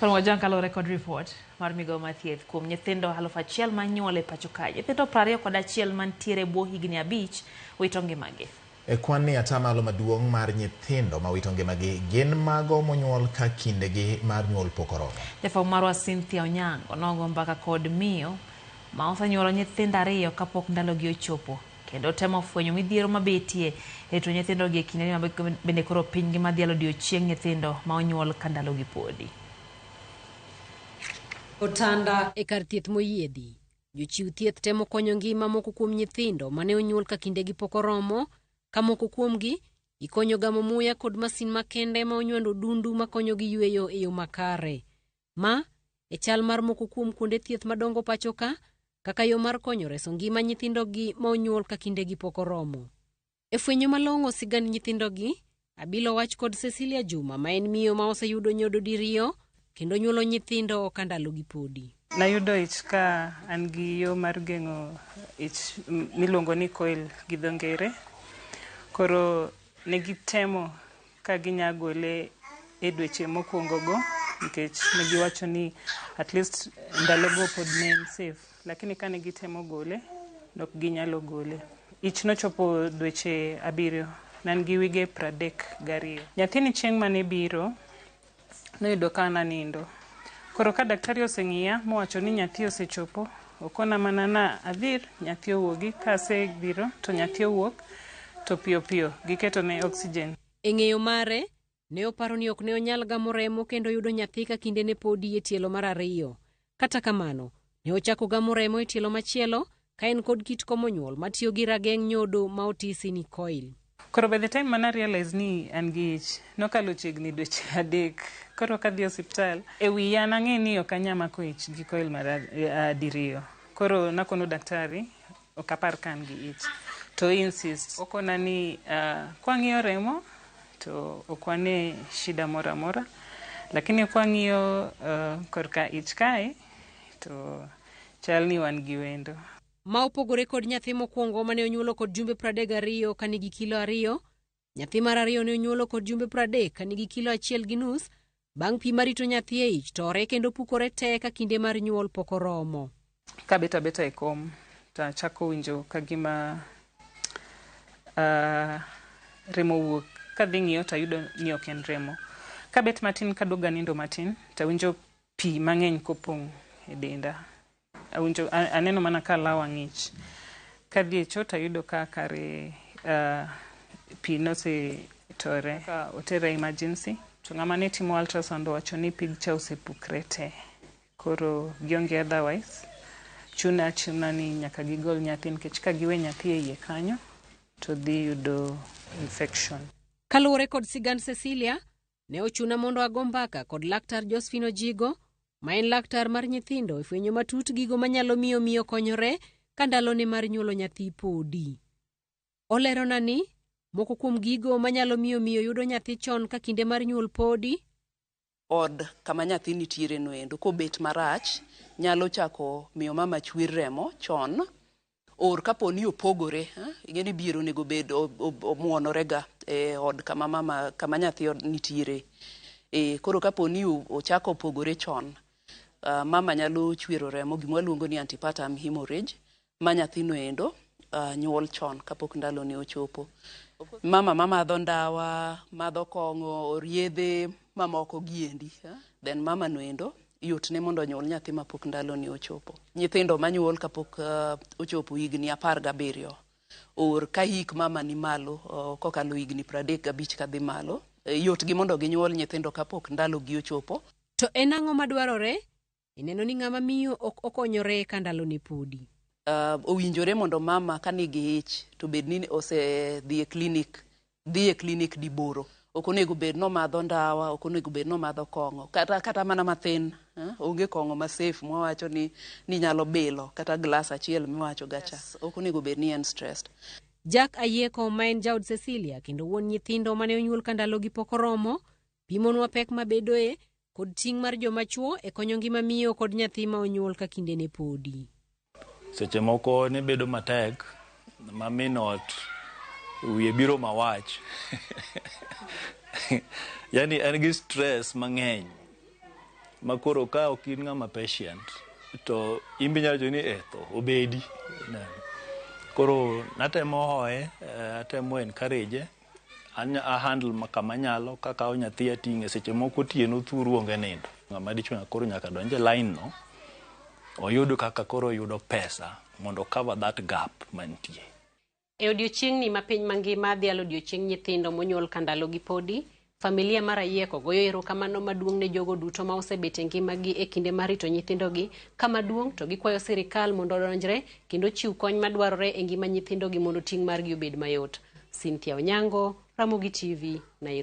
Wajang kaluwore kod ripot mar migao mar thieth kuom nyithindo 1000 manyuol e pacho kae. Nyithindo 21 mantiere e bwo higni 5 wito ngimagi. E kwan ni atamalo maduong' mar nyithindo ma wito ngimagi gin mago monyuol ka kindegi mar nyuol pok oromo. Jafwambo marwa Cynthia Onyango nogo mbaka kod miyo ma osenyuolo nyithindo 2 kapok ndalogi ochopo kendo temo fwenyo midhiero mabetie e rito nyithindogi e kindeni ma bende koro piny ngima dhialo odiochieng' nyithindo ma onyuol ka ndalogi podi. Otanda e kar thieth moyiedhi. Jochiw thieth temo konyo ngima moko kuom nyithindo mane onyuol ka kindegi pok oromo, ka moko kuomgi ikonyo gamo muya kod masin makende ma onywando odundu makonyogi yweyo e yo makare. Ma e chal mar moko kuom kuonde thieth madongo pacho ka, kaka yo mar konyo reso ngima nyithindogi ma onyuol ka kindegi pok oromo. E fwenyo malong'o sigand nyithindogi, Abilo wach kod Cecilia Juma ma en miyo ma oseyudo nyodo diriyo kendo nyuolo nyithindo ka ndalogi podi. Nayudo ich ka an gi yo mar geng'o ich miluongo ni coil gi dho ngere. Koro ne gitemo ka ginya gole e dweche mokwongo go nikech ne giwacho ni at least ndalogo pod ne en safe. Lakini kane gitemo gole, nok ginyalo gole. Ich nochopo dweche 7, ne an gi wige 32. Nyathini chieng' mane biro, noyudo ka an anindo. Koro ka daktari oseng'iya mowacho ni nyathi osechopo, okona mana na adhir nyathi owuogi, ka asebiro to nyathi owuok to piyo piyo giketo ne oxygen. E ng'eyo mare, ne oparo ni ok ne onyal gamo remo kendo yudo nyathi ka kinde ne podi e tielo mar 2. Kata kamano, ne ochako gamo remo e tielo machielo ka en kod kit komo nyuol matiyo gi rageng' nyodo ma otisi ni coil. Koro by the time mana realize ni an gi ich, nokalo chiegni dweche 3. Koro kadhi osiptal, e wiya nang'e ni ok anyal mako ich gi coil mar diriyo. Koro nakono daktari, ok apar ka an gi ich. To insist, okona ni kwang'iyo remo, to ok wane shida moro amora. Lakini kwang'iyo korka ich kae, to chal ni wan gi wendo. Ma opogore kod nyathi mokwongo mane onyuolo kod jumbe 32 ka nigi kilo 2, nyathi mar 2 ne onyuolo kod jumbe 30 ka nigi kilo 1.5 bang' pi marito nyathi e ich tore kendo pukore te ka kinde mar nyuol pok oromo. Kabet abeta e kom to achako winjo ka gima remo wuok. Kadhi ng'iyo to ayudo ni ok en remo. Kabet matin kaduogo nindo matin to awinjo pi mang'eny kopong' e denda. Awinjo, aneno mana ka lawa ng'ich. Kadhi e cho to ayudo ka kare pi nosetore. Ka otera emergency to ng'ama ne timo ultrasound owacho ni pig cha osepukre te. Koro gionge otherwise. Chuna achuna ni nyaka gigol nyathi nikech ka giwe nyathi e iye kanyo to dhi yudo infection. Kaluwore kod sigand Cecilia, ne ochuna mondo ago mbaka kod laktar Josephine Ojigo, ma en laktar mar nyithindo e fwenyo matut gigo manyalo miyo miyo konyore ka ndalone mar nyuolo nyathi podi. Olerona ni moko kuom gigo manyalo miyo miyo yudo nyathi chon ka kinde mar nyuol podi. Od kama nyathi nitiere no endo kobet marach nyalo chako miyo mama chwer remo chon or kapo ni opogore, ing'e ni bier onego bed omuonore ga e od kama mama kama nyathi nitiere. Koro kapo ni ochako opogore chon, mama nyalo chwero remo gima waluongo ni antepartum hemorrhage ma nyathino endo nyuol chon kapok ndalone ochopo. Mama mamadho ndawa, madho kong'o, oriedhe mamoko giendi, then mama no endo yot ne mondo onyuol nyathi mapok ndalone ochopo. Nyithindo manyuol kapok ochopo higni 17 or ka hik mama ni malo kokalo higni 35 kadhi malo, yot gi mondo ginyuol nyithindo kapok ndalogi ochopo. To en ang'o madwarore ineno ni ng'ama miyo ok okonyore ka ndalone podi? Owinjore mondo mama ka nigi ich to bed ni osedhi e klinik, dhi e klinik diboro. Ok onego bed ni omadho ndawa, ok onego bed ni omadho kong'o, kata mana mathin. Onge kong'o ma safe mwawacho ni nyalo bilo, kata glass achiel miwacho gacha. Ok onego bed ni en stressed. Jack Ayieko ma en jaod Cecilia kendo wuon nyithindo mane onyuol ka ndalogi pok oromo, pimonwa pek mabedoe kod ting' mar joma chuo e konyo ngima miyo kod nyathi ma onyuol ka kindene podi. Seche moko ne bedo matek ma min ot wiye biro mawach. Yani en gi stress mang'eny. Ma koro ka ok in ng'ama patient to in be inyalo wacho ni eh tho obedi. Koro natemo hoye, atemo encourage, a handle kama anyalo kakawo nyathi ating'e seche moko otieno thuru onge nindo. Ng'ama dichuo koro nyaka donj e line no oyud kaka koro oyudo pesa mondo cover that gap mantie. E odiochieng'ni ma piny mangima dhialo odiochieng' nyithindo monyuol ka ndalogi podi, familia mar Ayieko goyo erokamano maduong' ne jogo duto ma osebet e ngimagi e kinde mar rito nyithindogi. Kama duong' to gikwayo sirikal mondo odonjre kendo ochiw kony madwarore e ngima nyithindogi mondo ting' margi obed mayot. Cynthia Onyango, Ramogi TV, Nairobi.